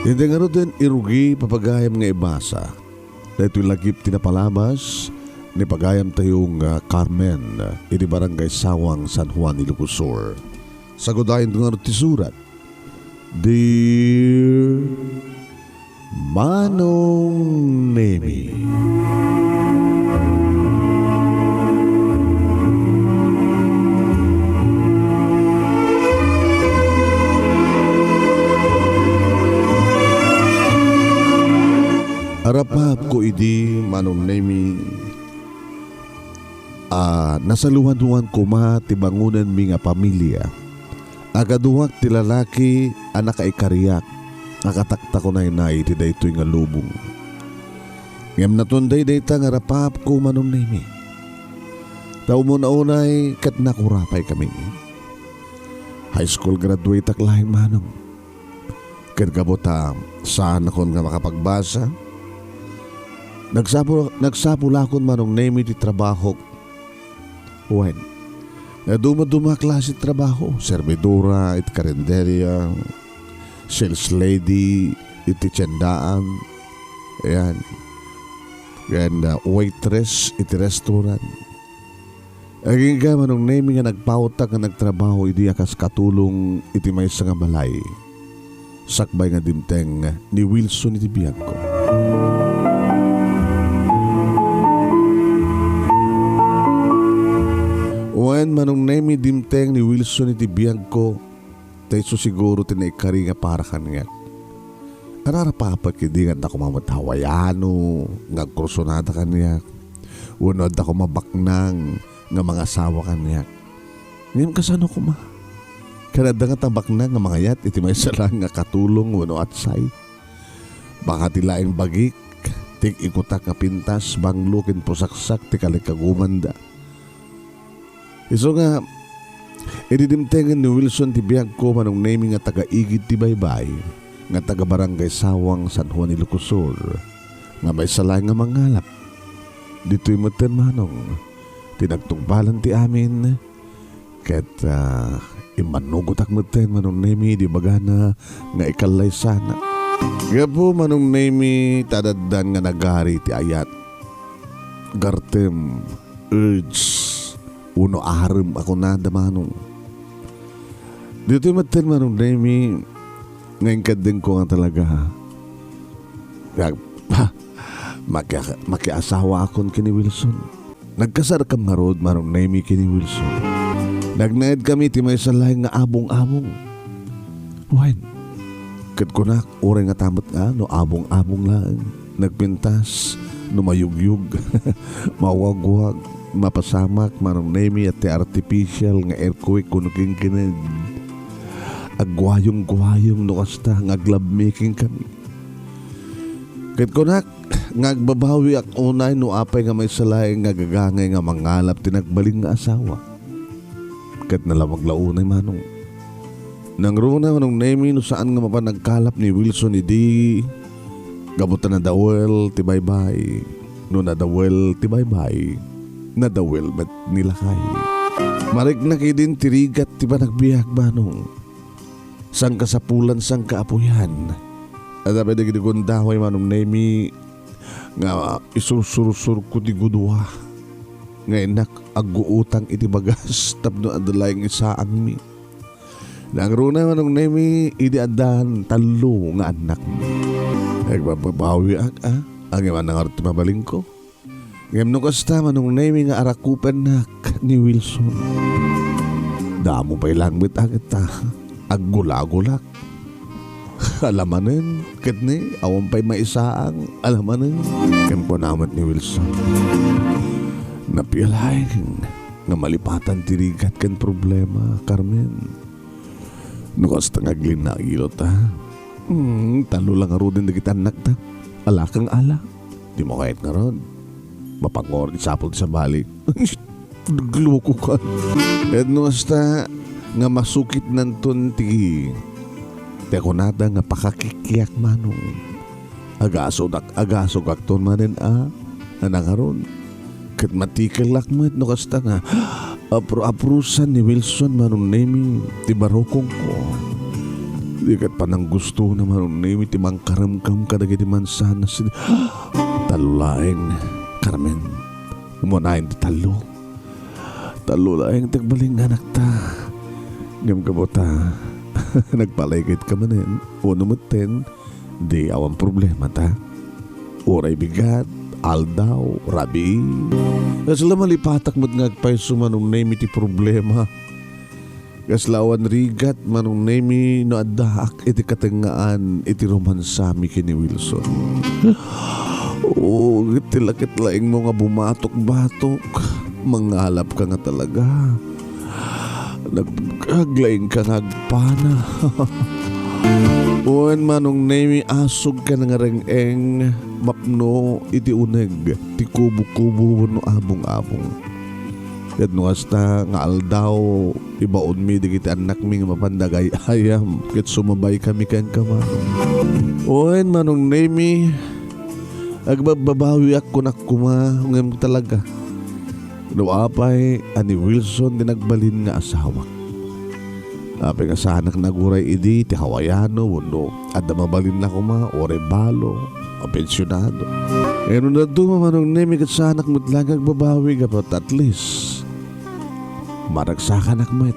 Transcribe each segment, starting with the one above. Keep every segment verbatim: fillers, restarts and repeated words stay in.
Iti ngaruden, irugi, papagayam nga ibasa daytoy lagip ti napalabas ni pagayamtayo nga Carmen iti Barangay Sawang, San Juan, Ilocos Sur. Sagudayen ngarud ti surat. Dear Manong Nemi. Arapaapko idi, Manong Nemi, a nasaluhanwan koma ti bangonenmi nga pamilia. A kaduak ti lalaki a nakaikariak a kataktakunaynay iti daytoy nga lubong. Ngem natundey dayta nga rapaapko, Manong Nemi. Ta umuna-unay ket nakurapay kami. High school graduate-ak laeng, Manong. Ket gapu ta saanakon nga makapagbasa, nagsapul-, nagsapulakon, Manong Nemi, ti trabahok. Wen, naduma-duma a klase ti trabaho, servidora iti karinderia, sales lady iti tiendaan, ayan, ken, uh, waitress iti restaurant. Agingga, Manong Nemi, nga nagpawtak nga nagtrabaho idi a kas katulong iti maysa nga balay, sakbay nga dimteng ni Wilson iti biagko. Wen, Manong Nemi, dimteng ni Wilson iti biagko, ta isu siguro ti naikari nga para kaniak. Ararapapak idi nga adda koma met Hawaiano nga agkursunada kaniak, wenno adda koma baknang nga mangasawa kaniak. Ngem kasano koma? Ken adda ngata baknang nga mangayat iti maysa laeng nga katulong wenno atsay? Baka ti laeng bagik ti ikutak nga pintas, banglo ken pusaksak ti kalikagumanda. Isu nga, idi dimtengen ni Wilson ti biagko, Manong Nemi, nga taga-igid ti baybay, nga taga-Barangay Sawang, San Juan, Ilocos Sur, nga maysa laeng nga mangalap. Ditoy metten, Manong, ti nagtungpalan ti amin, ket, ah, immanugotak metten, Manong Nemi, idi ibagana nga ikallaysana. Gapu, Manong Nemi, ta addan nga nagari ti ayat, gartem, urge, wenno arem a kunada, Manong. Ditoy metten, Manong Nemi, nga inkeddengko nga talaga nga, ha, makia-, makiasawaakon ken ni Wilson. Nagkasarkami ngarud, Manong Nemi, ken ni Wilson. Nagnaedkami iti maysa laeng nga abong-abong. Wen, ket kunak, uray ngata met nga no abong-abong laeng, nagpintas, no mayugyog, mawagwag, mapasamak, Manong Nemi, a ti artificial nga earthquake wenno kinkined. Agguayong-guayong no kasta nga aglavemaking kami. Ket kunak nga agbabawiak unay no apay nga maysa laeng nga gagangay nga mangalap ti nagbalin nga asawa. Ket nalawag la unay, Manong. Nangruna, Manong Nemi, no saan nga mapan nagkalap ni Wilson idi gapu ta nadawel ti baybay. No nadawel ti baybay, nadawel met ni lakay. Mariknak idin ti rigat ti panagbiag, Manong. Sangkasapulan, sangkaapuyan. Adda pay dagiti gundaway, Manong Nemi, nga isursursurko ti gudua nga innak agguutang iti bagas tapno adda laeng isaangmi. Nangruna, Manong Nemi, idi addan tallo nga annakmi. Agbababawiak, a? Ngem ania ngarud ti mabalinko? Ngem no kasta, Manong Nemi, nga arakupennak ni Wilson. Damo pay laeng met a ket ta aggulagulak. Alamanen, ket ni, awan pay maisaang, alamanen. Ken kuna met ni Wilson, "Napia laeng nga malipatan ti rigat ken problema, Carmen. No kasta nga aglinna a gilot, a? Hmm, tallo la ngaruden dagiti annakta. Alakang ala. Dimo kayat ngarud. Mapangor ti sapul ti sabali." Naglokokan. Ket no kasta nga masukitnanton ti, ti kunada nga pakakikkiak, Manong. Agasodak, agasogakton manen a, a nangaron. Ket matikellak met no kasta nga apro-aprosan ni Wilson, Manong Nemi, ti barukongko. Di ket pananggustona, Manong Nemi, ti mangkaremkem kadagiti mansanas. Tallo laeng, Carmen. Umunayen ti tallo. Tallo laeng ti agbalin nga anakta. Ngem gapu ta, nagpalaykayka manen. Uno metten, di awan problemata. Uray bigat, aldaw, rabii. Kasla malipatak met nga agpayso, Manong Nemi, ti problema. Kasla awan rigat, Manong Nemi, no addaak iti katengngaan iti romansami ken ni Wilson. Oo, ket ti laketlaengmo nga bumatok-batok, mangalapka nga talaga. Nag-, aglaingka nga agpana. Wen, Manong Nemi, asugka nga reng-eng, mapno iti uneg ti kubo-kubo wenno abong-abong. Ket no kasta nga aldaw, ibaonmi dagiti annakmi nga mapan nagay-ayam ket sumabaykami kenka, Manong. Wen, Manong Nemi, agbabbabawiak kunak koma, ngem talaga. No apay a ni Wilson ti nagbalin nga asawak. Apay nga saanak nga aguray idi ti Hawaiano wenno adda mabalinna koma, uray balo, apensionado. Ngem no dadduma, Manong Nemi, ket saanak met laeng nga agbabawi gapu ta at least maragsakanak met.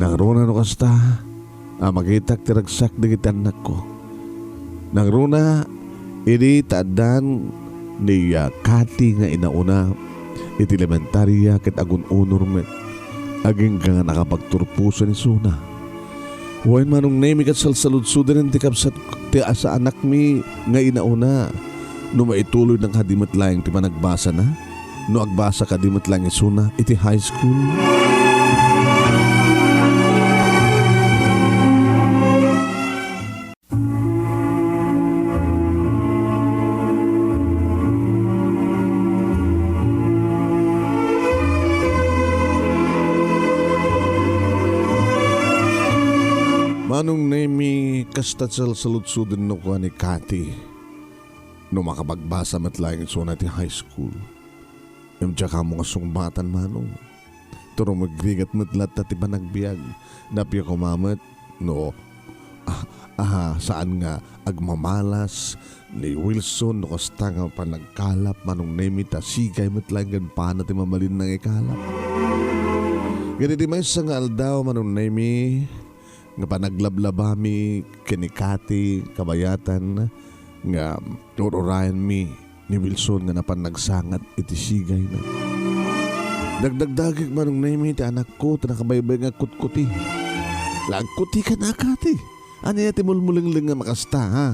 Nangruna no kasta, a makitak ti ragsak dagiti annakko. Nangruna, idi ta addan ni, ah, Cathy nga inauna iti elementaria ket agun-unor met, agingga nga nakapagturposen isuna. Wen, Manong Nemi, ket salsaludsoden ti kabsat ti asaanakmi nga inauna no maituloyna kadi met laeng ti panagbasana. No agbasa kadi met laeng isuna iti high school. Manong Nemi, kasta salsaludsoden no kua ni Cathy no makapagbasa met laeng isuna iti high school. Ngem diak ammo nga sungbatan, Manong. Ta rumigrigat met latta ti panagbiag. Napia koma met no, ah, ah, saan nga agmamalas ni Wilson no kasta nga panagkalap, Manong Nemi, ta sigay met laeng ken pana ti mabalinna nga ikalap. Ket iti maysa nga aldaw, Manong Nemi, nga panaglablabami ken ni Cathy kabayatan nga ur-urayenmi ni Wilson nga napan nagsangat iti sigayna. Dagdagdagik, Manong Nemi, ti anakko ta nakabaybay nga agkutkuti. La, agkuti ka na, Cathy. Ania ti mulmulengleng nga makasta, ha?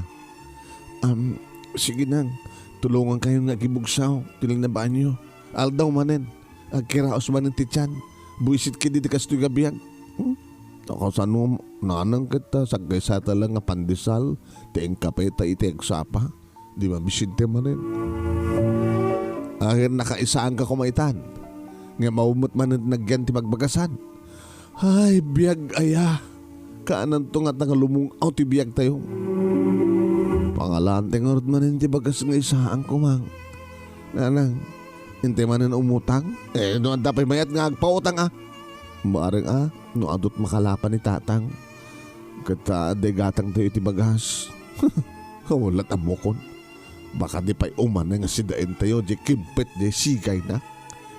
Am, sige nang, tulongankayo nga agibugsaw ti linabaanyo. Aldaw manen, agkiraos manen ti tian. Buisit ketdi ti kastoy nga biag. Hmm? Nakasano, nanang ket, ah, saggaysata laeng nga pandesal ti inkapeta iti agsapa. Di mabisinte manen. Agen, nakaisaanka koma itan. Nga maummet manen ti nagyan ti pagbagasan. Ay, biag aya. Kaananto ngata nga lumung-aw ti biagtayo. Pangalanti ngarud manen ti bagas nga isaanko, Mang. Nanang, intay manen umutang? Eh, no adda pay mayat nga agpautang, a. Bareng, a, no adu't makalapan ni Tatang. Ket, a, adda igatangtayo iti bagas. Wala ta ammokon. Baka di pay umana nga sidaentayo, di kimpet, di sigayna.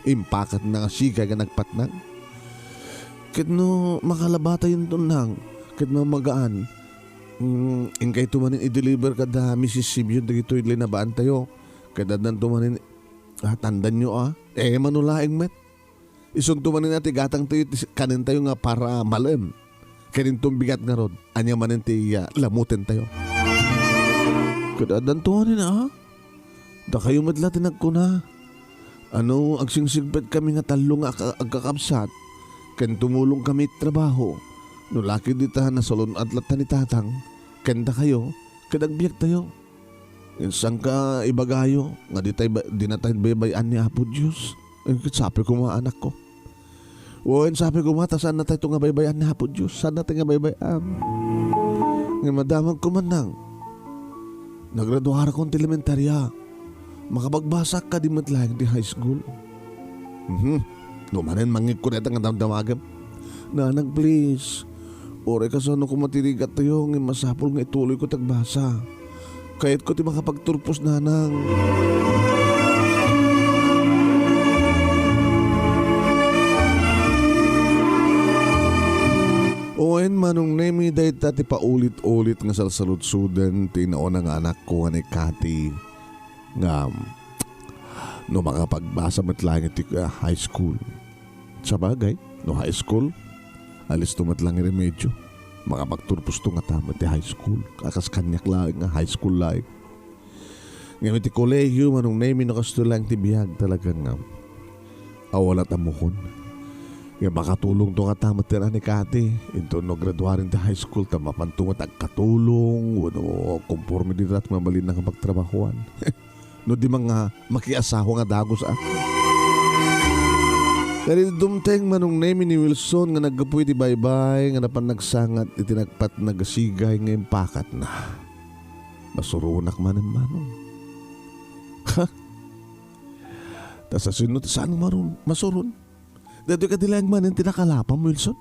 Impaketna nga sigay nga nagpatnag. Ket no makalabatayo, Nang, ket mamagaan, mm, inkayto manen i-deliver kada Missus Simeon dagitoy linabaantayo. Ket addanto manen, ah, tandanyo, a. Eh, mano laeng met. Isunto manen a ti gatangtayo ti kanentayo nga para malem. Ken inton bigat ngarud, ania manen ti, ah, lamutentayo? Ket addanto manen, a? Dakayo met la ti nagkuna. Ano, agsingsigpetkami nga tallo nga aka-, agkakabsat, ken tumulongkami iti trabaho. No la ketdi ta nasalun-at latta ni Tatang, ken dakayo, ket agbiagtayo. Insan ka ibagayo nga ditay ba-, dinatay baybay-an ni Apo Dios. Eh, ket sapay koma, anakko. Wen, sapay koma, ta saannatayto nga baybay-an ni Apo Dios. Saannatay nga baybay-an. Nga madamag ko man nang. Nagraduarakon ti elementaria. Makapagbasak kadi met laeng ti high school. Mhm. No manen mangngegko dayta nga damdamagem. Nanang, please. Uray kasano koma ti rigattayo, ngem masapul nga ituloyko ti agbasa. Kayatko ti makapagturpos, nanang. Wen, Manong Nemi, dayta ti paulit-ulit nga salsaludsoden ti nauna nga anakko nga ni Cathy nga no makapagbasa met laeng iti, ah, high school. Sabagay, no high school, alisto met laeng remedyo. Makapagturposto ngata met ti high school. A kas kaniak laeng nga high school laeng. Ngem iti kolehiyo, Manong Nemi, no kastoy laeng ti biag, talaga nga awan a tammukon. Ngem makatulongto ngata met ti ni Cathy. Inton no graduaren ti high school, ta mapanto met agkatulong, wenno konforme dita ti mabalinna nga pagtrabahoan. No di man nga makiasawa nga dagus, a. Kadi dumteng, Manong Nemi, ni Wilson nga naggapu iti baybay nga napan nagsangat iti nagpatnag a sigay nga impakatna. Masuronak manen, Manong. Ha? Ta sasino ti saan maron-, masuron? Daytoy kadi laeng manen ti nakalapam, Wilson?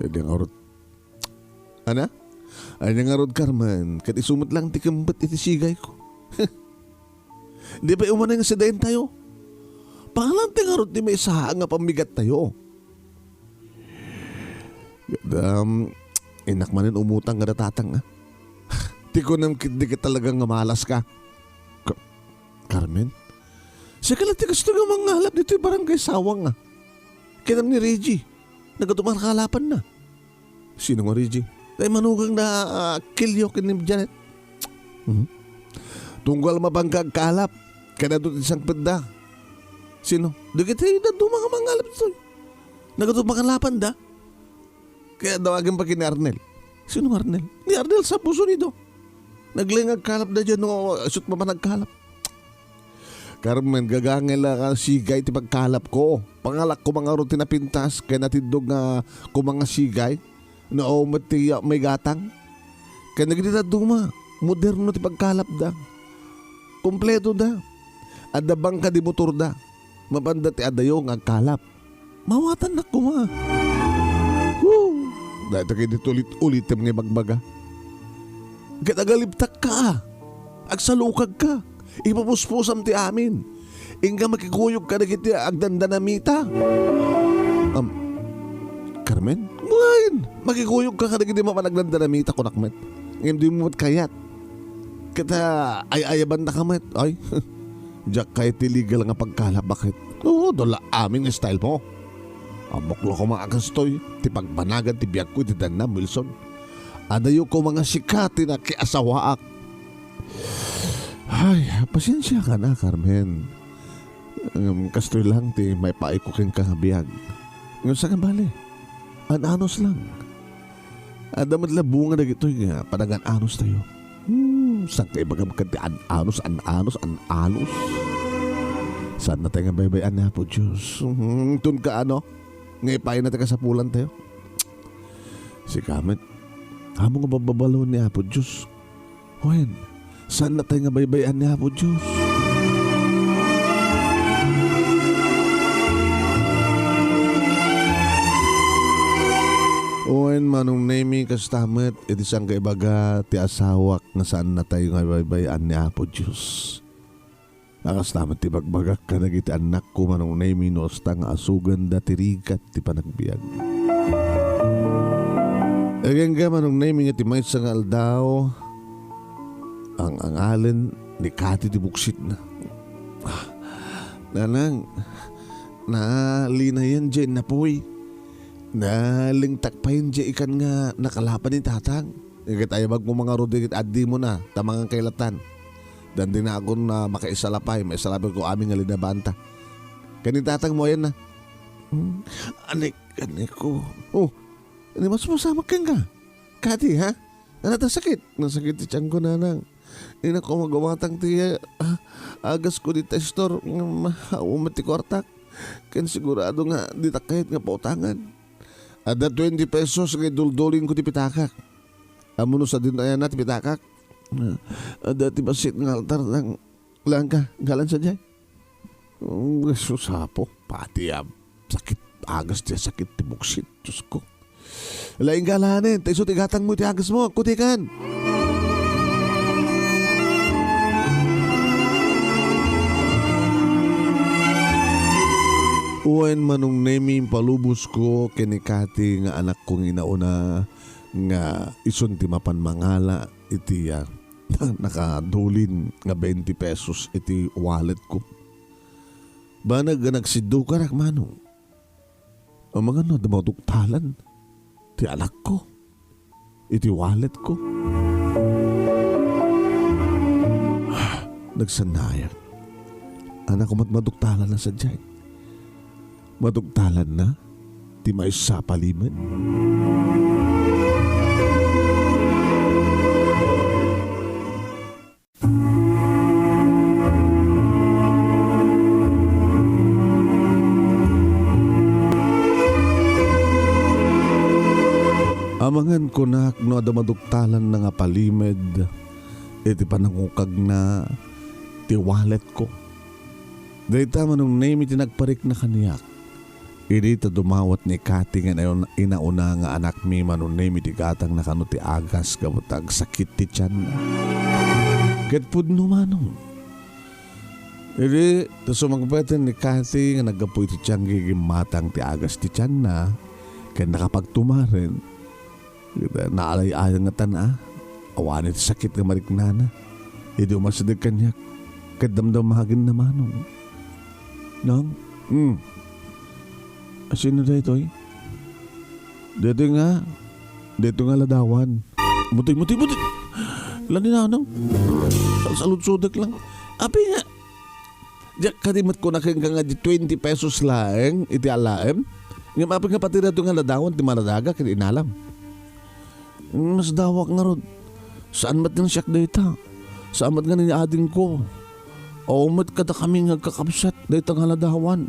Ania ngarud. Ana? Ania ngarud, Carmen, ket isu met laeng ti kembet iti sigayko. Di pay umanay nga sidaentayo. Pangalan ti ngarud ti maisaang a pammigattayo. Um, innak manen umutang kada tatang, a. Ti kunam ketdi ket talaga nga malas ka. Ka-, Carmen? Sika la ti kastoy nga mangalap ditoy barangay Sawang, a. Kinam ni Reggie. Nagadu-, makalapanna. Sino nga Reggie? Tay manugang na, ah, Kilio ken ni Janet. Mhm. Tunggal mabangga agkalap. Kayatda ti sangpetda. Sino? Dagiti dadduma nga mangalap ditoy. Nagadu-, makalapanda. Kaya dawagen pa ken ni Arnel. Sino nga Arnel? Ni Arnel Sabuso nido. Naglaing agkalapda diay no, isut' mapan agkalap. Carmen, gagangel a sigay ti pagkalapko. Pangalak koma ngarud ti napintas ken natiddog nga koma nga sigay. Nao met ti, ah, maigatang. Ken dagiti dadduma, moderno ti pagkalapda. Kompletoda. Adda bangka di motorda. Mapanda ti adayo nga agkalap. Mawatannak koma. Woo! Dayta kadi ti ulit-ulitem nga ibagbaga. Ket agalibtakka, a. Agsalukagka. Ipupuspusam ti amin. Inka makikuyogka dagiti agdandanamita. Am, Carmen? Wen, makikuyogka kadagiti mapan agdandanamita, kunak met. Ngem dimo met kayat. Ket, ah, ay-ayabannaka met. Ay, diak kayat ti illegal nga pagkalap, baket? Oo, dula amin nga style mo. Ammok la koma a kastoy ti pagbanagan ti biagko iti dannam, Wilson. Adayo koma nga sika ti nakiasawaak. Ay, pasensiakan a, Carmen. Ngem kastoy lang ti maipaayko kenka nga biag. Ngem saan nga bale? An-anos lang. Adda met la bunga dagitoy nga panagan-anostayo. Hmm, saan ka ibagam ket ti an-anos, an-anos, an-anos? Saannatayo nga baybay-an ni Apo Dios. Hmm, inton kaano? Nga ipaayna ti kasapulantayo. Sika met, ammom nga babbabaluen ni Apo Dios. Wen, saannatayo nga baybay-an ni Apo Dios. Wen, Manong Nemi, kasta met iti saan nga ibaga ti asawak nga saannatayo nga baybay-an ni Apo Dios. A, kasta met ti ibagbagak kadagiti annakko, Manong Nemi, no kasta nga asuganda ti rigat ti panagbiag. Agingga, Manong Nemi, nga ti maysa nga aldaw, ang-angalen ni Cathy ti buksitna. Ah, nanang, nalinayen diay innapuy. Nalingtak pay diay ikan nga nakalapan ni tatang. Ket ayabagmo ngarud dagiti addimon a, ta mangan kay latan. Dandinagon a makaisalapay, maisalapay ko amin nga linabanta. Ken ni tatangmo, ayanna. Hmm, anik, aniko. Oh, ni mas masamak kenka. Cathy, ha? Ano ta sakit? Nasakit ti tiyanko, nanang. Innak koma gumatang ti, ah, agasko dita store, ngem awan met ti kuartak. Ken sigurado nga dita kayat nga pautangan. Adda twenty pesos nga idulduling ko ti pitakak. Ammom no sadino ayanna ti pitakak? Ah, adda ti bassit nga altar lang, langka, galan sadiay. Mm, Jesus, Apo, pati a sakit, agas ti sakit ti buksit, Diosko. Laing galanen, ta isu ti gatangmo iti agasmo, kutikan. Wen Manong Nemi, impalubosko ken ni Kati nga anakko nga inauna nga isun ti mapan mangala iti, ah, nakadulin nga twenty pesos iti walletko. Banag nga nagsiddukarak, Manong. Amangan no adda maduktalan ti anakko iti walletko. Nagsannaayak. Anakko met maduktalanna sadiay. Maduktalanna ti maysa a palimed. Amangan kunak no adda maduktalanna nga palimed iti panangukagna ti walletko. Dayta Manong Nemi ti nagparikna kaniak. Idi ta dumawat ni Kati nga inauna, inauna nga anakmi, Manong Nemi, ti gatangna kano ti agas gapu ta agsakit ti tianna. Ket pudno, Manong. Idi ta sumangpeten ni Kati nga naggapu iti tian, gigimmatang ti agas ti tianna ken nakapagtumaren. Naalay-ayang nga tan-a, awan iti sakit nga mariknana. Idi umasideg kaniak, ket damdamagenna, Manong. Nang? Hmm. Asino daytoy? Daytoy nga, daytoy nga ladawan. Muti, muti, muti. Lani, Nanang. Saludsudak lang. Api nga, diak kadi met kuna kenka nga di twenty pesos laeng iti alaem. Ngem api nga pati daytoy nga ladawan ti maladaga ken inalam. Masdawak ngarud. Saan met nga siak dayta. Saan met nga ni adingko. Awan met kadakami nga agkakabsat dayta nga ladawan.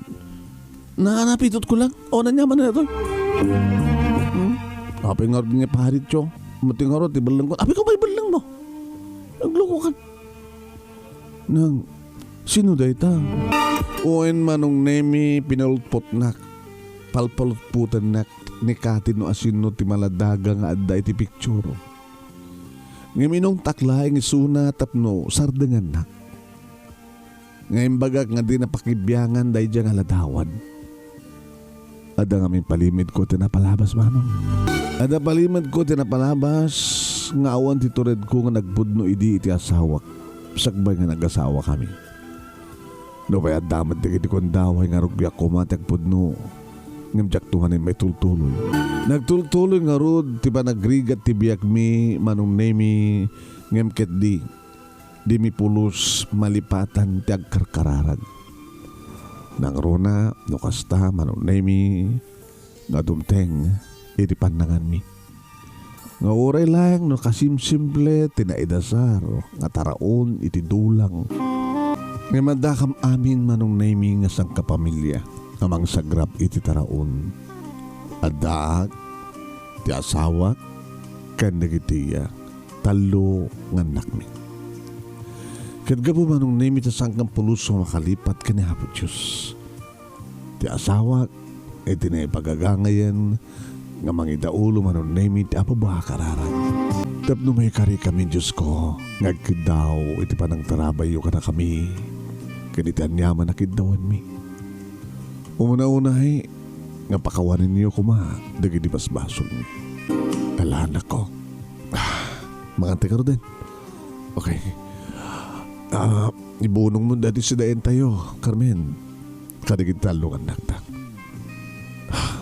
Naanapitotko lang. O, nanyaman na ito. Hmm? Apay ngarud nga parityo. Mati ngarud, ti bellengko. Apay ko may bellengmo? Naglukokan. Nang, sino dayta? Wen Manong Nemi, pinalutpotnak. Palpalutpotennak ni Kati no asino ti maladaga nga adda iti picture. Ngem inungtak laeng isuna tapno sardengannak. Nga imbagak nga di napakibiangan daydiay nga ladawan. Adda ngamin palimedko ti napalabas, Manong. Adda palimedko ti napalabas nga awan ti turedko nga nagpudno idi iti asawak, sakbay nga nag-asawakami. Nupay adda met dagiti kundaway nga rugbiak koma ti agpudno, ngem diakto manen maitultuloy. Nagtultuloy ngarud ti panagrigat ti biagmi, Manong Nemi, ngem ketdi, dimi pulos malipatan ti agkarkararag. Nangruna, no kasta, Manong Nemi, nga dumteng iti pannanganmi. Nga uray laeng no kasimsimple ti naidasar nga taraon iti dulang. Ngem addakam amin, Manong Nemi, nga sangkapamilia nga mangsagrap iti taraon. Addaak, ti asawak, ken dagiti, ah, tallo nga annakmi. Ket gapu, Manong Nemi, ta sangkam pulos a makalipat ken ni Apo Dios. Ti asawak, iti naipagagangayen nga mangidaulo, Manong Nemi, ti apabuak a rarat. Tapno maikarikami, Diosko, nga agkiddaw iti panangtarabayyo kadakami, ken iti aniaman a kiddawanmi. Umuna-unay, nga pakawanenyo koma dagiti basbasolmi. Ala, anakko. Ah, mangan ti garuden. Okay. Ah, ibunongmo daydi sidaentayo, Carmen. Kadagiti tallo nga annakta. Ah,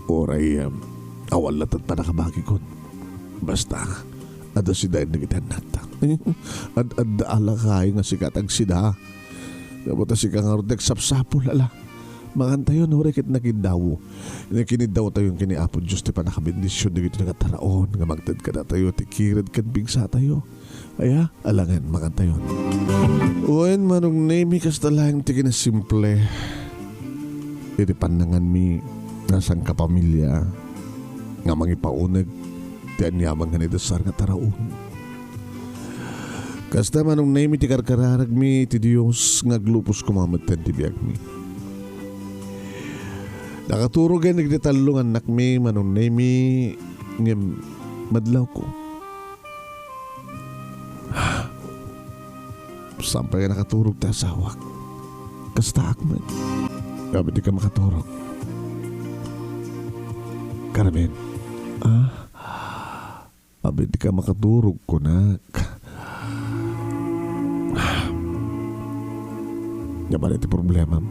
uray, um, awan latta ti pannakabagikon. Basta, adda sidaen dagiti annakta. Ad-, adda a lakay nga sika ti agsida. Gapu ta sika ngarud ti agsapsapul, ala. Mangantayon, uray ket nakiddaw. Nakiniddawtayon ken ni Apo Dios ti pannakabendision dagiti nga taraon nga mangted kadatayo ti kirem ken pigsatayo. Aya, alangan, mangantayon. Wen, Manong Nemi, kasta laeng ti kinasimple iti pannanganmi nga sangkapamilia nga mangipauneg ti aniaman nga naidasar nga taraon. Kasta, Manong Nemi, ti karkararagmi iti Dios nga aglupos koma metten ti biagmi. Nakaturog ngay dagiti tallo nga annakmi, Manong Nemi, ngem madlawko. Saan pay nga nakaturog ti asawak. Kastaak met. Apay dika makaturog, Carmen? Ah? Apay dika makaturog, kunak. Ngem ania ti problemam?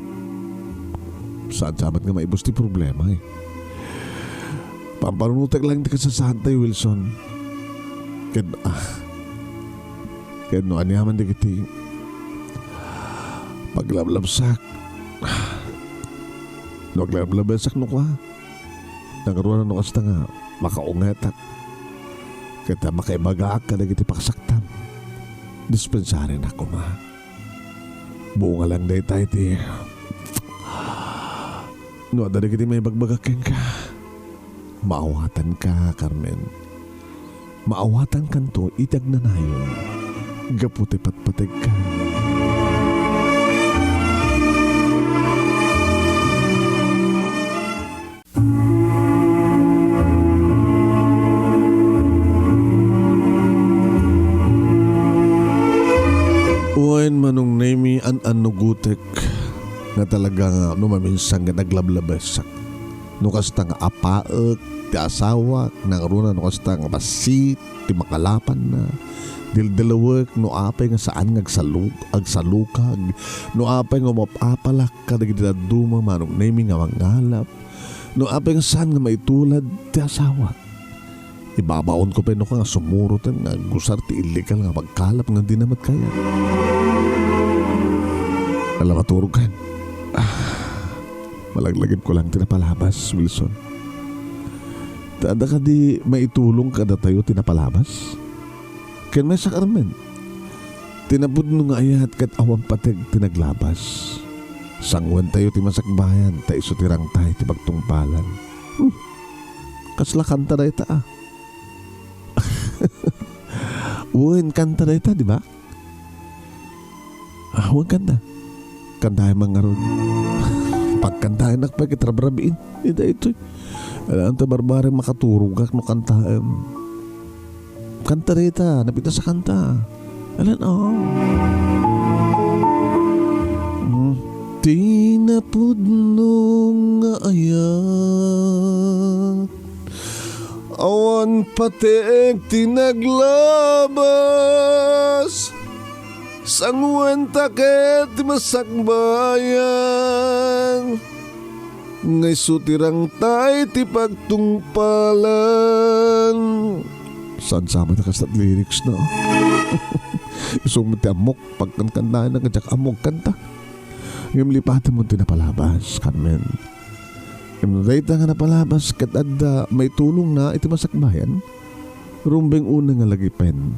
Saan sa met nga maibus ti problema, eh. Pampanunotek lang ti kasasaadtayo, Wilson. Ket, ah, ket no aniaman dagiti paglablabsak, no aglablabesak no kua, nangruna no kasta nga makaungetak ket makaibagaak kadagiti paksaktam, dispensarenak koma. Bunga lang dayta iti no adda dagiti maibagbagak kenka. Maawatanka, Carmen. Maawatankanto iti agnanayon gapu ti patpategka. Wen, Manong Nemi, an-annugotek nga talaga nga no maminsan nga naglablabesak. No kasta nga apaek ti asawak, nangruna no kasta nga bassit ti makalapanna. Dildilawek no apay nga saan nga agsalug-, agsalukag, no apay nga umap-apalak kadagiti dadduma, Manong Nemi, nga mangalap, no apay nga saan nga maitulad ti asawak. Ibabaonko pay no ka nga sumuroten nga agusar ti illegal nga pagkalap nga dina met kayat. Ala, maturog kan. Ah, malaglagipko lang ti napalabas, Wilson. Ta adda kadi maitulong kadatayo ti napalabas? Ken maysa, Carmen, ti napudno nga ayat ket awan pateg ti naglabas. Sanguentayo ti masakbayan ta isu ti rangtay ti pagtungpalan. Hmm. Kasla kanta dayta, ah. Wen, kanta dayta, di ba? Ah, wen, kanta. Kantaem man ngarud. Pagkantaennak pay ket rabrabiin. Ita itoy. Alam ta, barbareng makaturogak no kantaem. Kanta dayta, napitas a kanta. Alan, oh. Mm. Ti napudno nga ayat, awan pateg ti naglabas. Sanguenta ket ti masakbayan, nga isu ti rangtay ti pagtungpalan. Saan sa met a kasla ti lyrics na? Isu met ti ammok, pagkankantaennak, diak ammo agkanta. Ngem lipatem ti napalabas, Carmen. Ngem no dayta nga napalabas ket adda maitulongna iti masakbayan, rumbeng unay nga lagipen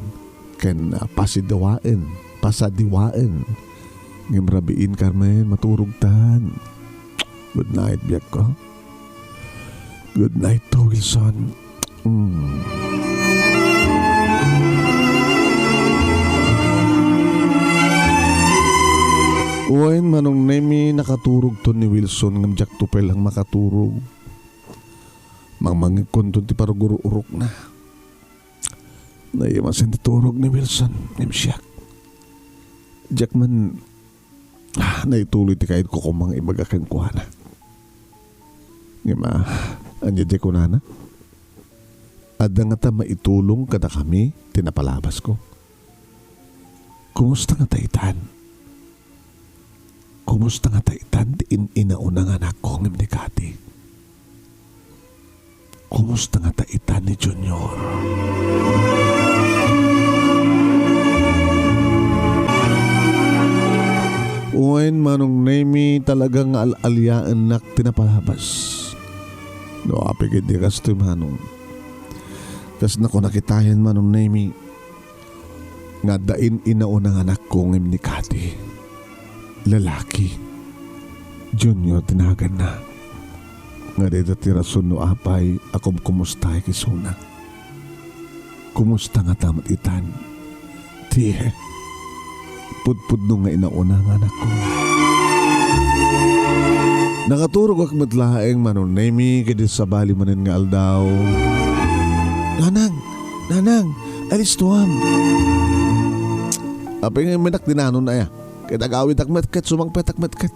ken, ah, pasidiwaen, pasadiwaen. Ngem rabiin, Carmen, maturogtan. Good night, biagko. Good night to, Wilson. Mm. Wen, Manong Nemi, nakaturogton ni Wilson, ngem diakto pay lang makaturog. Mangmangikkonton ti parugururokna. Naimasen ti turog ni Wilson, ngem siak, diak man, ah, naituloy ti kayatko koma nga ibaga kenkuana. Ngem, ah, ania diay kunana? Adda ngata maitulong kadakami ti napalabasko? Kumusta ngata itan? Kumusta ngata itan ti in-inauna nga anakko ngem ni Kati? Kumusta ngata itan ni Junior? Wen, Manong Nemi, talaga nga al-aliaennak ti napalabas. No, apay ket di kastoy, Manong. Kas nakuna kitaen, Manong Nemi, nga adda in-inauna nga anakko ngem ni Kati. Lalaki. Junior ti naganna. Nga dayta ti rason no apay a kumkumustaek isuna. Kumusta ngata met itan ti pudpudno nga inauna nga anakko? Nakaturogak met laeng, Manong Nemi, ket idi sabali manen nga aldaw. "Nanang! Nanang! Alistuam!" Apay nga immenak di nanon aya? Ket agawidak met ket sumangpetak met ket.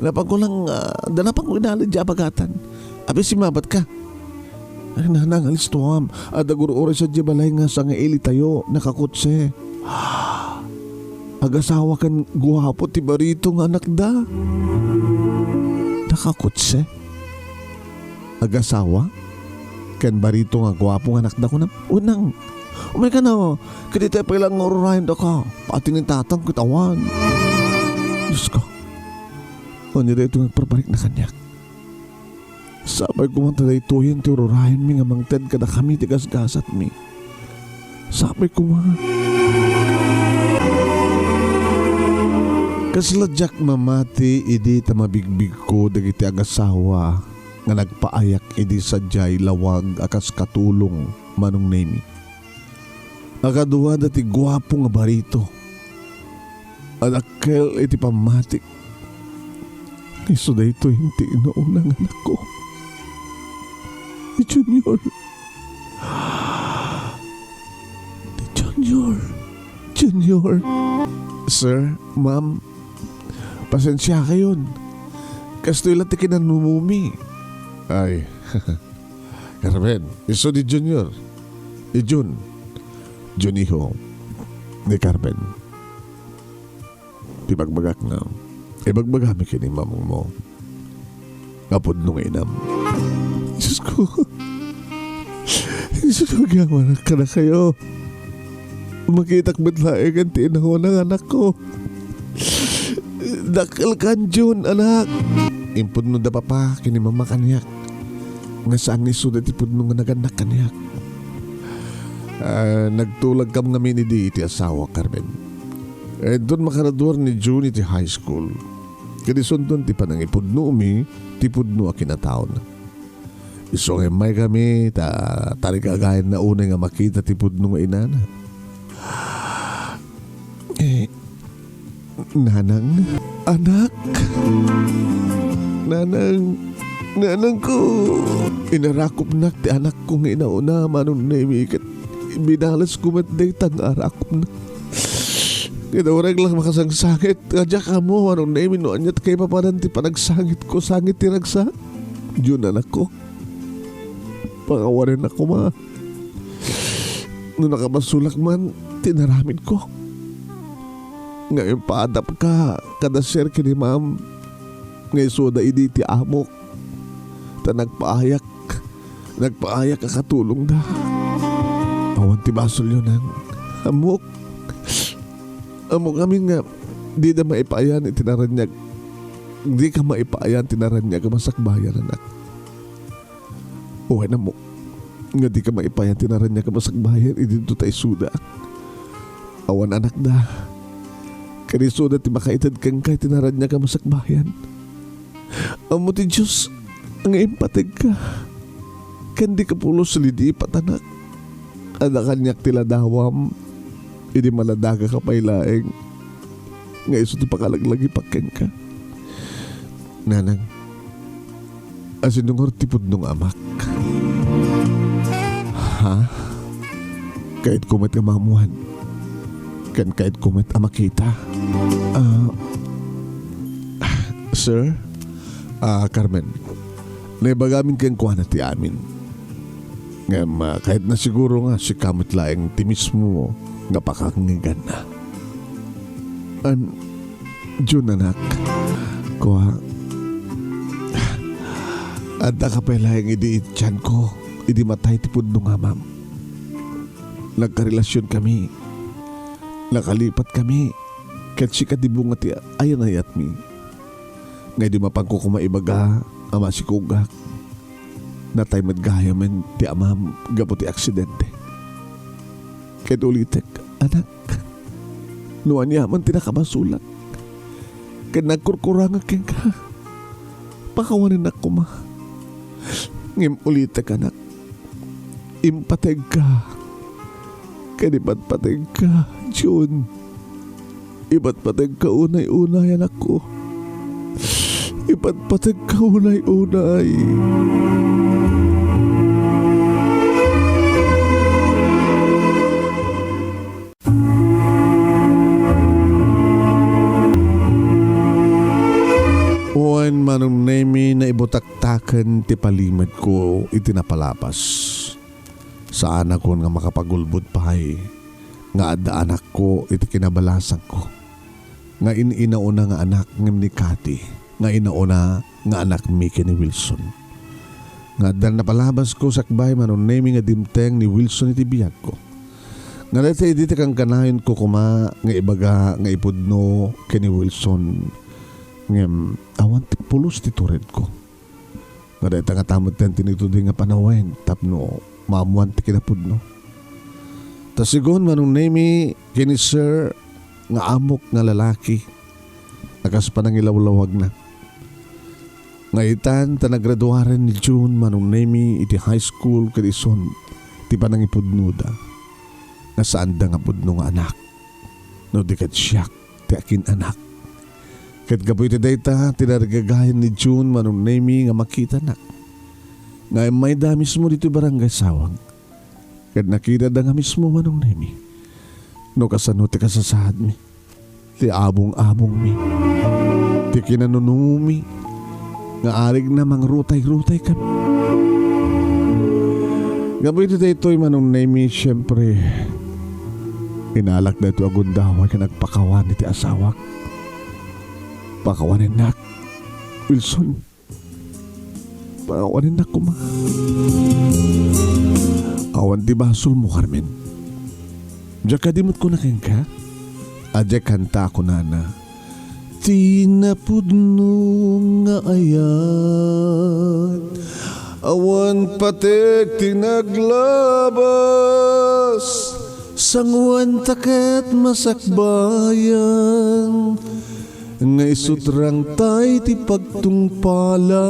Napanko lang, ah, da napanko inalid diay abagatan. Apay simmabatka? "Ay, Nanang, alistuam. Adda gur-uray sadiay balay nga sangailitayo, nakakotse." Agasawa ken guapo ti barito nga anakda. Nakakotse? Agasawa? Ken barito nga guapo nga anakda, kunam? Unang, umayka no, ket itay pay lang nga ururayendaka. Pati ni tatang ket awan. Diosko, ania daytoy nga agparparikna kaniak? Sapay koma ta daytoyen ti ururayenmi nga mangted kadakami ti gasgasatmi. Sapay koma. Kasla diak mamati idi ta mabigbigko dagiti agasawa nga nagpaayak idi sadiay lawag a kas katulong, Manong Nemi. A kaduada ti guapo nga barito a dakkel iti pammatik. Isu daytoy ti inauna nga anakko. Ni Junior. Ni Junior. Junior. Sir, ma'am, pasensiakayon. Kastoy la ti kinanumumi. Ay, Carmen, isu ni Junior. Ni Jun. Juniho. Ni Carmen. Ibagbagak nga, ibagbagami ken ni mamangmo nga pudno nga inam. Diosko. Diosko, agyamanak kadakayo. Makitak met laengen ti inauna nga anakko. Dakkelkan, Jun, anak. Impudno da papa ken ni mama kaniak nga saan nga isuda ti pudno nga nagannak kaniak. Ah, nagtulagkam ngamin idi iti asawa, Carmen. Inton makaraduar ni Jun iti high school, ket isunton ti panangipudnomi ti pudno a kinataona. Isu nga immaykami ta tarigagayanna unay nga makita ti pudno nga inana. Eh, Nanang, anak, nanang, nanangko. Inarakupnak ti anakko nga inauna, Manong Nemi, ket binalesko met dayta nga arakupna. Ket uray la makasangsangit, nga diak ammo, Manong Nemi, no ania ti kaipapanan ti panagsangitko, sangit ti ragsak. Jun, anakko, pangawanen a koma no nakabasolak man ti naramidko. Nga impaadapka kada sir ken ni ma'am nga isuda idi ti amok. Ta nagpaayak, nagpaayak a katulongda. Awan ti basolyo, nang. Ammok. Ammok ngamin nga dida maipayan iti naraniag. Dika maipayan ti naraniag a masakbayan, anak. Wen, ammok nga dika maipayan ti naraniag a masakbayan idi dayta isuda. Awan anakda. Ken isuda ti makaited kenka iti naraniag a masakbayan. Ammo ti Dios nga impategka. Ken dika pulos lidipat, anak. Adda kaniak ti ladawam idi maladagaka pay laeng nga isu ti pakalaglagipak kenka. Nanang, asinongor ti pudno nga amak? Ha? Kayatko met nga maammuan. Ken kayatko met a makita. Ah, sir? Ah, Carmen, naibagamin kenkuana ti amin. Ngem, ah, kayatna siguro nga sika met laeng ti mismo nga pakangngeganna. An, Jun, anak, kua, addaka pay laeng idi iti tianko, idi matay ti pudno nga amam. Nagkarelasionkami, nakalipatkami, ket sika ti bunga ti ayanayatmi. Nga idi mapanko koma ibaga a masikogak, natay met gayamen ti amam gapu ti aksidente. Ket ulitek, anak, no aniaman ti nakabasolak ket nagkurkurangak kenka, pakawanennak koma. Ngem ulitek, anak, impategka. Ken ipatpategka, Jun. Ipatpategka unay-unay, anakko. Ipatpategka unay-unay. Wen, Manong Nemi, naibutaktaken ti palimedko iti napalabas. Saanakon nga makapagulbod pay nga adda anakko iti kinabalasangko, nga in-inauna nga anak ngem ni Cathy nga inauna nga anakmi ken ni Wilson. Nga adda napalabasko sakbay, Manong Nemi, nga dimteng ni Wilson iti biagko. Nga dayta idi ti kankanayonko koma nga ibaga nga ipudno ken ni Wilson, ngem awan ti pulos ti turedko. Nga dayta ngata met ti initudi nga panawen tapno maammoan ti kinapudno. Ta sigun, Manong Nemi, ken ni Sir nga amok nga lalaki a kas panangilawlawagna. Nga itan ta nagraduaren ni June, Manong Nemi, iti high school ket ison ti panangipudnoda nga saanda nga pudno nga anak, no di ket siak ti akin-anak. Ket gapu iti dayta, tinarigagayan ni June, Manong Nemi, nga makitanak nga immayda mismo ditoy Barangay Sawang. Ket nakitada nga mismo, Manong Nemi, no kasano ti kasasaadmi, ti abong-abongmi, ti kinanunomi, nga arigna mangrutay-rutaykami. Gapu iti daytoy, Manong Nemi, siempre, inalak daytoy a gundaway ken agpakawan iti asawak. Pakawanennak, Wilson. Pakawanennak koma. Awan ti basolmo, Carmen. Diak kadi met kuna kenka? Adiak kanta kunana. Ti napudno nga ayat, awan pateg ti naglabas, sangoanta ket masakbayan, nga isutrangtay ti pagtungpala.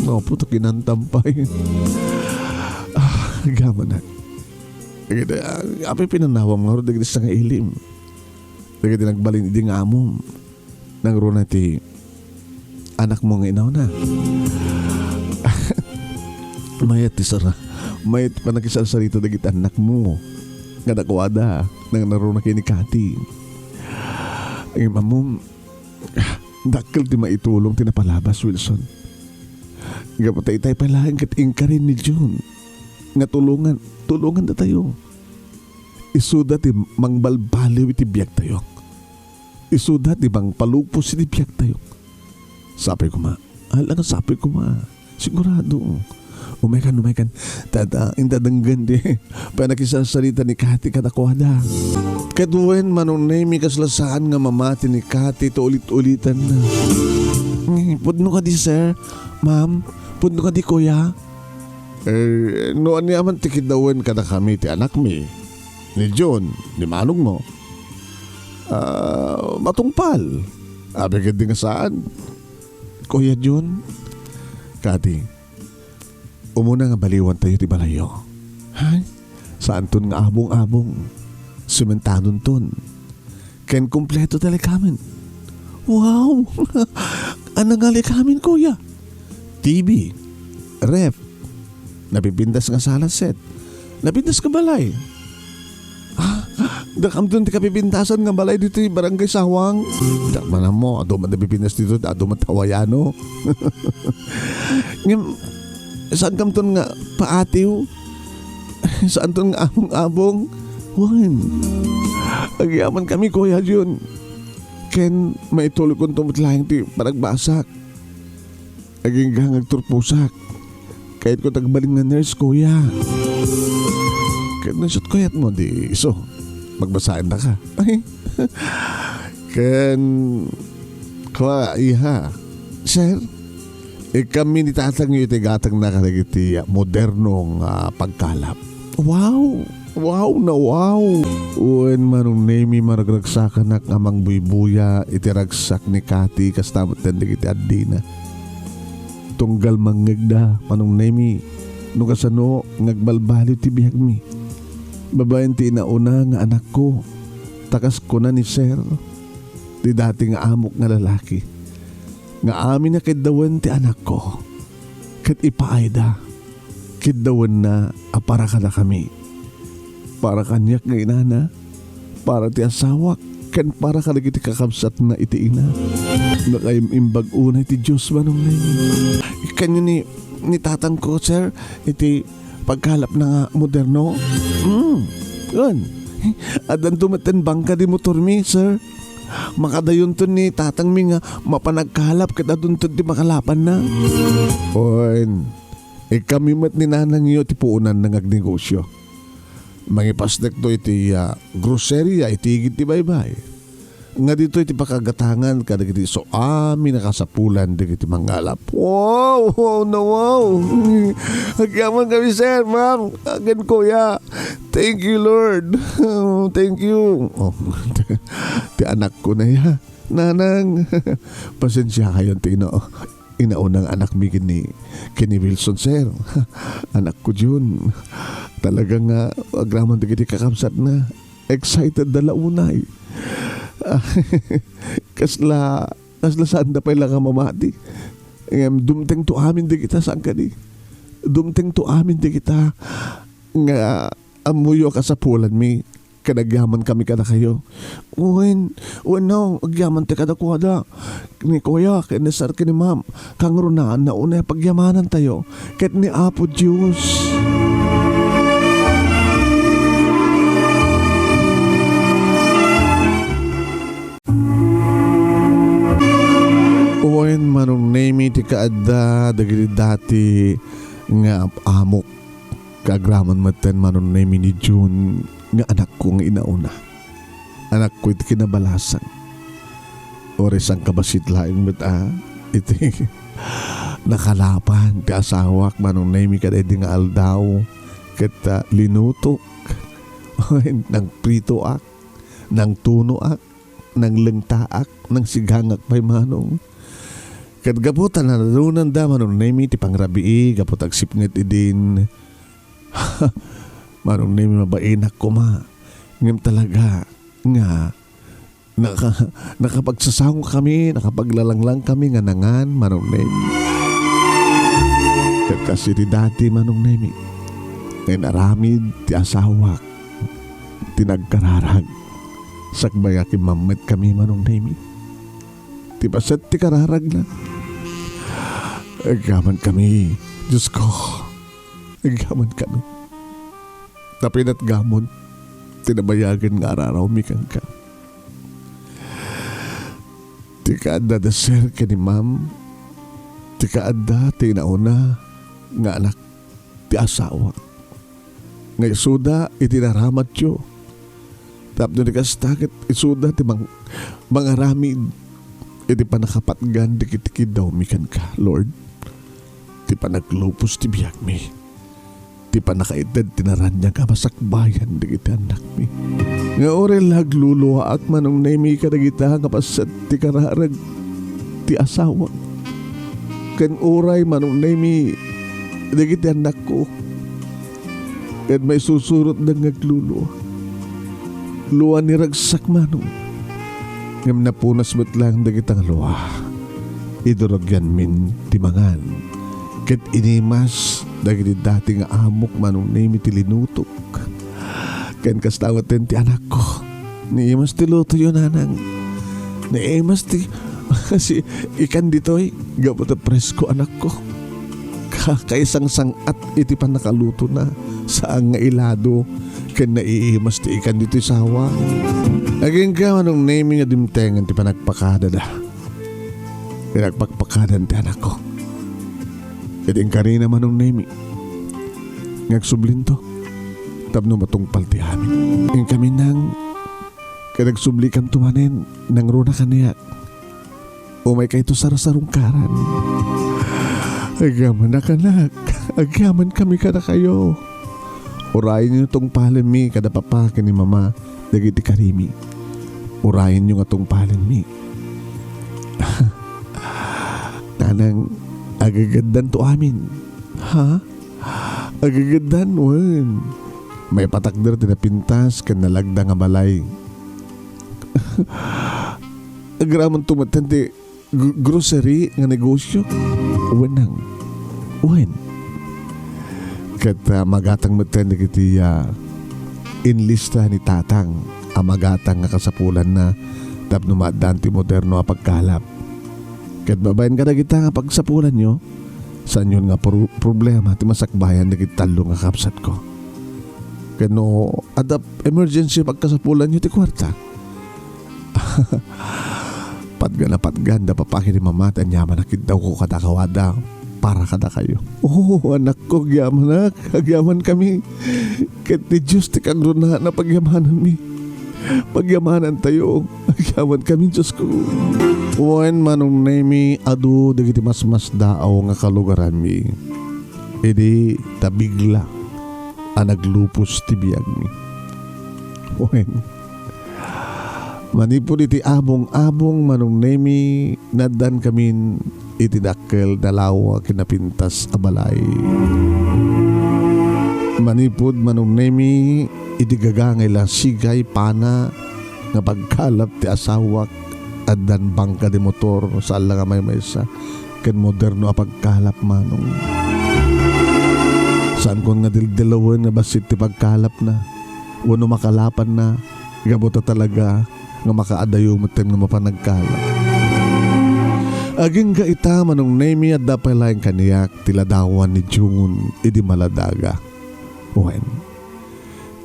Napo ta kinantam pay. Ah, agamanak. Dagiti, ah, apay pinanawam ngarud dagiti sangailim? Dagiti nagbalin idi nga amom. Nangruna ti anakmo nga inauna. Mayat ti sara. Mayat ti pannakisarsarita dagiti annakmo. Kadakuada, nangruna ken ni Cathy. Ngem ammom, dakkel ti maitulong ti napalabas, Wilson. Gapu ta itay pay laeng ket inkari ni June nga tulongan, tulongandatayo. Isuda ti mangbalbaliw iti biagtayo. Isuda ti mangpalubos iti biagtayo. Sapay koma. Ala nga sapay koma. Sigurado. Umaykan, umaykan. Ta, ta, inta denggen ti pannakisarsarita ni Cathy kadakuada. Ket wen, Manong Nemi, kasla saan nga mamati ni Cathy ta ulit-ulitanna. Eh, pudno kadi, sir? Ma'am? Pudno kadi, kuya? Eh, no ania man ti kidawen kadakami ti anakmi, ni June, ni manongmo, ah, matungpal. Apay ketdi nga saan? Kuya June, Cathy, umuna nga baliwantayo ti balayyo. Hay, saanton nga abong-abong. Sementadonton. Ken kompleto ti likamen. Wow! Ania nga likamen, kuya? T V, ref, napipintas nga sala set, napintas nga balay. Ah, dakamton ti kapipintasan nga balay ditoy Barangay Sawang. Diak man ammo, adu man napipintas ditoy, adu man ti Hawaiano. Ngem, saankamton nga paatiw? Saanton nga abong-abong? Wen. Agyamankami, Kuya Jun. Ken maitulogkonto met laeng ti panagbasak. Agingga nga agturposak. Kayatko ti agbalin nga nurse, kuya. Ket no isu ti kayatmo, di isu. Magbasaendaka. Ay. Ken, kua, iha. Sir, ikkanmi ni tatangyo iti gatangna kadagiti moderno nga pagkalap. Wow! Wow na wow! Wen, Manong Nemi, maragragsakanak a mangbuybuya iti ragsak ni Cathy kasta met dagiti addina. Tunggal mangngegda, Manong Nemi, no kasano nga agbalbaliw ti biagmi. Babaen ti inauna nga anakko, ta kas kuna ni Sir, ti dati nga amok nga lalaki. nga amin a kiddawen ti anakko, ket ipaayda, kiddawenna a para kadakami, para kaniak nga inana, para ti asawak, ken para kadagiti kakabsatna iti ina. Nakaimbag unay ti Dios, Manong Neng. Ikanyo ni, ni tatangko, sir, iti pagkalapna nga moderno? Mm. Wen. Addanto met ti bangka di motormi, sir. Makadayonton ni tatangmi nga mapanagkalap ket adunton ti makalapanna. Wen. Ikami met ni nanangyo ti puonanna nga agnegosio. Mangipasdekto iti, ah, groceria iti igid ti baybay. Nga ditoy ti pakagatangan kadagiti isu amin a kasapulan dagiti mangalap. Wow! Wow na wow! Agyaman kami, sir, ma'am, ken kuya. Thank you, Lord. Thank you. Oh, ti anakko na ya. Nanang, pasensiakayon ti ino-, inaunang anakmi ken ni, ken ni Wilson, sir. Anakko, Jun. Talaga nga agraman dagiti kakabsatna. Excited da la unay. Kasla, kasla saanda pay la nga mamati. Ngem dumtengto amin dagita, saan kadi? Dumtengto amin dagita nga ammoyo a kasapulanmi ken agyaman kami kadakayo. Wen, wenno, agyaman ti kadakuada. Ni kuya, ken ni sir, ken ni ma'am, kangrunaan na unay a pagyamanantayo ket ni Apo Dios. Wen, Manong Nemi, ti kaadda dagiti dati nga amok. Kaagraman metten, Manong Nemi, ni Jun nga anakko nga inauna. Anakko iti kinabalasan. Uray sangkabassit laeng met a iti nakalapan ti asawak, Manong Nemi, kadaydi nga aldaw ket, ah, linutok. Nangpritoak, nangtunoak, nanglengtaak, nangsigangak pay, Manong. Ket gapu ta nanadunanda, Manong Nemi, ti pangrabii gapu ta agsipnget idin, Manong Nemi, mabainak koma. Ngem talaga nga naka-, nakapagsasango kami, nakapaglalanglang kami nga nangan, Manong Nemi. Ket kas iti dati, Manong Nemi, nga inaramid ti asawak ti nagkararag. Sakbay a kimmammet kami, Manong Nemi. Ti paset ti kararagna. Agyaman kami, Diosko. Agyaman kami. Ta pinatgamon ti nabayagen nga ararawmi kenka. Ti kaadda da sir ken ni ma'am, ti kaadda ti inauna nga anak ti asawa. Nga isuda iti naramatyo. Tapno di kasta ket isuda ti mang-, mangaramid iti pannakapatgan dagiti kiddawmi kenka, Lord. Ti panaglupos ti biagmi. Ti pannakaited ti naraniag a masakbayan dagiti annakmi. Nga uray la agluluaak, Manong Nemi, kadagita nga paset ti kararag ti asawak. Ken uray, Manong Nemi, dagiti annakko ket maisusurotda nga aglulua. Lua ni ragsak, Manong. Ngem napunas met laeng dagita nga lua. Idurogyanmin ti mangan. Ket inimas dagiti dati nga amok, Manong Nemi, ti linutok. Ken kasta metten ti anakko. Niimas ti lutoyo, nanang. Niimas ti, si, ikan ditoy, gapu ta presko, anakko. Ka-, kaisangsang-at iti pannakalutona, saan nga ilado, ken naiimas ti ikan ditoy sawa. Agingga, Manong Nemi, nga dimtengen ti panagpakadada. Pinagpakpakadan ti anakko. Ket inkarina, Manong Nemi, nga agsublinto tapno matungpal ti amin. Inkami nang, ket agsublikanto manen, nangruna kaniak. Umaykayto sarsarungkaran. Agyamanak, anak. Agyaman kami kadakayo. Urayenyo tungpalenmi kada papa ken ni mama dagiti karimi. Urayenyo nga tungpalenmi. Nanang, agageddanto amin. Ha? Agageddan, wen. Maipatakder ti napintas ken nalagda nga balay. Agramanto metten ti gr-, grocery nga negosyo? Wenang. Wen. Ket, ah, magatang metten dagiti, ah, inlista ni Tatang a magatang nga kasapulanna tapno maaddaan ti moderno a pagkalap. Ket babaen kadagita nga pagsapulanyo, saanyon nga pro-, problema ti masakbayan dagiti tallo nga kabsatko. Ket no adda emergency pagkasapulanyo ti kuarta, patgan a patgan da papa ken ni mama ti aniaman a kiddawko kada kawada para kadakayo. Oo, anakko, agyamanak, agyamankami. Ket ti Dios ti kagrunaan a pagyamananmi. Pagyamanantayo, agyamankami, Diosko. Wen, Manong Nemi, adu dagiti masmasdaaw nga kalugaranmi idi ta bigla a naglupos ti biagmi. Wen, manipud iti abong-abong, Manong Nemi, naaddankamin iti dakkel, nalawa ken napintas a balay. Manipud, Manong Nemi, iti gagangay la sigay pana nga pagkalap ti asawak, addan bangka de motor, saan la nga maymaysa, ken moderno a pagkalap, Manong. Saankon nga dildilawen nga bassit ti pagkalapna wenno makalapanna, gapu ta talaga nga makaadayo metten nga mapan nagkalap. Agingga ita, Manong Nemi, adda pay laeng kaniak ti ladawan ni June idi maladaga. Wen,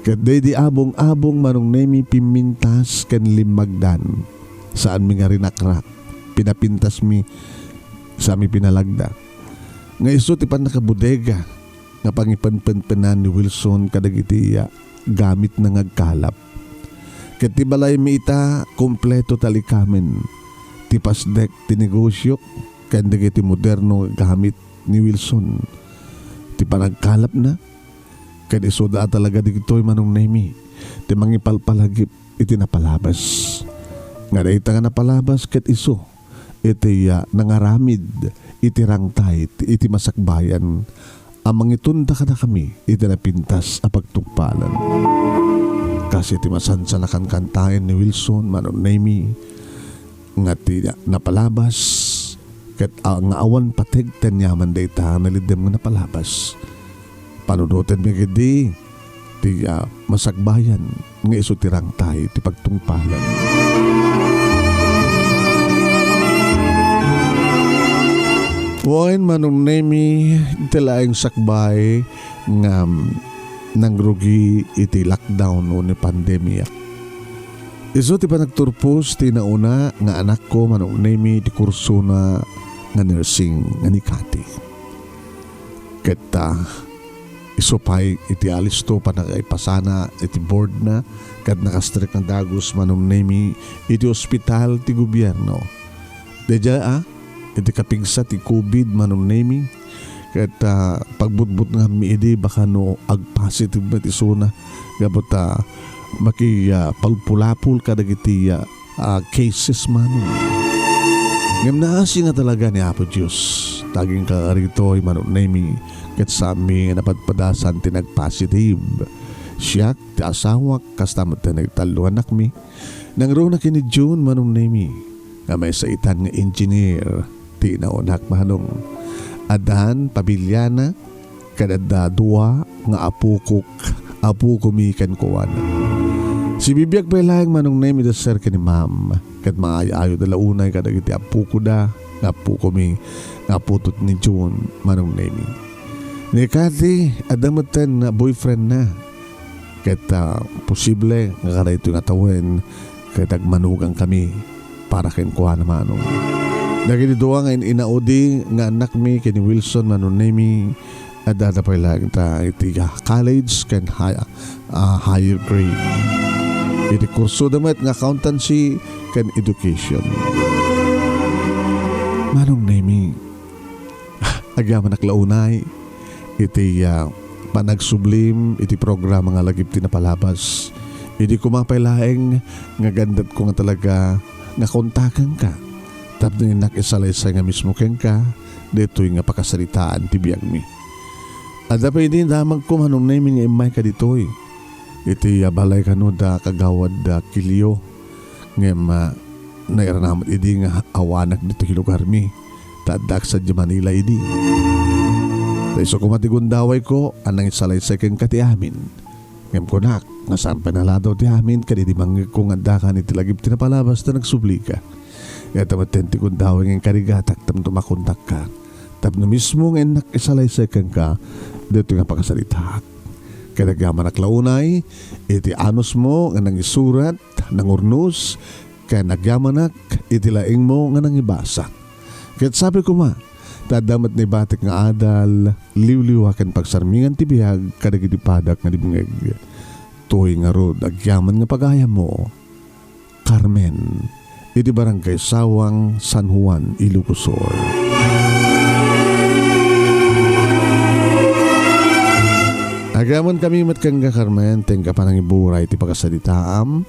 ket daydi abong-abong, Manong Nemi, pimmintas ken limmagdan. Saanmi nga rinakrak. Pinapintasmi, saanmi pinalagda. Nga isu ti pannakabodega nga pangipenpenpenan ni Wilson kadagiti, ah, gamitna nga agkalap. Ket ti balaymi ita, kompleto ta likamen. Ti pasdek ti negosio ken dagiti moderno nga gamit ni Wilson. Ti panagkalapna, ket isuda a talaga dagitoy, Manong Nemi, ti mangipalpalagip iti napalabas. Nga dayta nga napalabas ket isu iti, ah, nangaramid iti rangtay ti, iti masakbayan a mangitunda kadakami iti napintas a pagtungpalan. Kas iti masansan a kankantaen ni Wilson, Manong Nemi, nga ti napalabas, ket, ah, nga awan pateg ti aniaman dayta a naliddem nga napalabas. Panunotenmi ketdi ti, ah, masakbayan nga isu ti rangtay ti pagtungpalan. Wen, Manong Nemi, ti laeng sakbay nga, mm, nangrugi iti lockdown wenno pandemia. Isu ti panagturpos ti nauna nga anakko, Manong Nemi, ti kursona nga nursing nga ni Cathy. Ket, ah, isu pay iti alisto, panakaipasana iti boardna, ket nakastrek nga dagus, Manong Nemi, iti ospital ti gobierno. Daydiay, ah, iti kapigsa ti covid, Manong Nemi, ket, ah, pagbutbutnganmi idi baka no agpositive met isuna, gapu ta maki, ah, pulpulapol kadagiti, ah, ah, cases, Manong. Ngem naasi nga talaga ni Apo Dios. Dagingka ditoy, Manong Nemi, ket saanmi nga napadpadasan ti nagpositive. Siak, ti asawak, kasta met ti nagtallo a anakmi. Nangruna ken ni June, Manong Nemi, nga maysa itan nga engineer ti inaonak, Manong. Addan pamiliana, ket adda dua nga apokok, apokomi kenkuana. Sibibiag pay laeng, Manong Nemi, da sir ken ni ma'am, ket maay-ayoda la unay kadagiti apokoda nga apokomi nga apoto ni June, Manong Nemi. Ni Cathy, adda metten nga boyfriendna. Ket, ah, posible nga kadaytoy nga tawen, ket agmanugang kami para kenkuana, Manong. Dagiti dua nga in-inaudi nga annakmi ken ni Wilson, Manong Nemi, adda pay laeng ta iti, ah, college ken hi-, ah, higher grade. Iti kursoda met nga accountancy ken education. Manong Nemi, agyamanak la unay iti, ah, panagsublim iti programa nga lagip ti napalabas. Idi koma pay laeng nga gandetko nga talaga nga kontakenka, tapno innak isalaysay nga mismo kenka ditoy nga pakasaritaan ti biagmi. Adda pay idi damagko, Manong Nemi, nga immayka ditoy iti, ah, balay kano da kagawad da Kilio. Ngem, ah, nairana met idi nga awanak ditoy lugarmi, ta addaak sadiay Manila idi. Ta isu koma ti gundawayko a nangisalaysay kenka ti amin. Ngem kunak nga saan pay naladaw ti amin kadidi mangngegko nga addakan iti lagip ti napalabas ta nagsublika. Ita metten ti gundaway nga inkarigatak tapno makontakka, tapno mismo nga innak isalaysay kenka ditoy nga pakasaritaak. Ket agyamanak la unay iti anusmo nga nangisurat, nangurnos, ken agyamanak iti laingmo nga nangibasa. Ket sapay koma, ta adda met naibatik nga adal, liwliwa ken pagsarmingan ti biag kadagiti padak nga dimngeg. Toy ngarud agyaman nga pagayammo, Carmen, iti Barangay Sawang, San Juan, Ilocos Sur. Agyamankami met kenka, Carmen, ti inka panangiburay ti pakasalitaam.